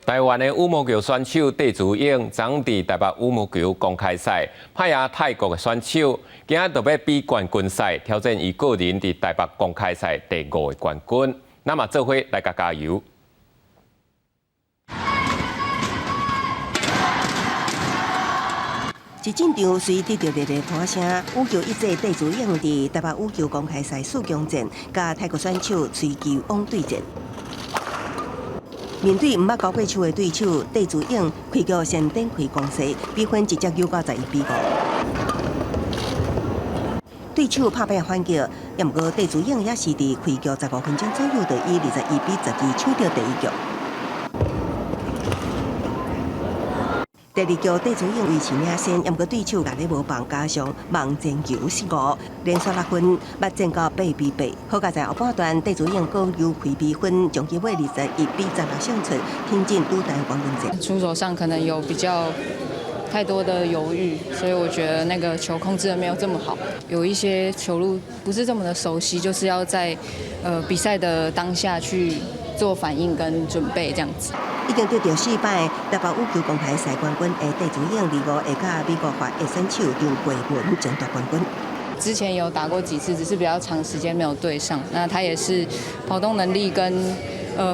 台灣的羽毛球選手戴資穎，昨佇台北羽毛球公開賽拍贏泰國的選手，今仔就欲比冠軍賽，挑戰伊個人佇台北公開賽第五个冠軍。咱嘛做伙來共加油。一進場隨得著熱烈歡聲，羽球一姐戴資穎佇台北羽球公開賽四強戰，佮泰國選手崔基翁對戰。面對毋捌交過手的對手，戴資穎開局先展開攻勢，比分直接扭到11比5。對手拍敗反擊，也毋過戴資穎也是佇開局15分鐘左右，就以21比12搶著第一局。第二局戴資穎維持領先，毋過對手共咧無放，加上網前球失誤，連續6分，捌戰到8比8。好佳哉後半段，戴資穎閣又開比分，將結尾21比16勝出，挺進女單冠軍戰。出手上可能有比較太多的猶豫，所以我覺得那個球控制得沒有這麼好，有一些球路不是這麼的熟悉，就是要在比賽的當下去做反應跟準備這樣子。已經得著四擺台北羽球公開賽冠軍的戴資穎，25會佮美國華裔選手張桂文爭奪冠軍。之前有打過幾次，只是比較長時間沒有對上。那他也是跑動能力跟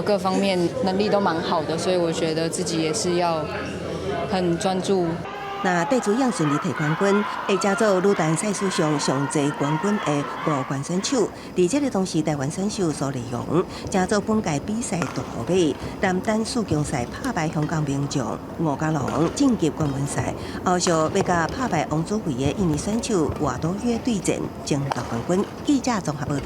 各方面能力都蠻好的，所以我覺得自己也是要很專注。那戴資穎順利提冠軍，會成做女單賽事上上濟冠軍的五冠選手。佇這個同時，台灣選手蘇麗蓉成做本屆比賽獨號碼，男單四強賽拍敗香港名將吳家龍晉級冠軍賽，後續欲佮拍敗王祖慧的印尼選手瓦多約對戰，爭奪冠軍。記者綜合報導。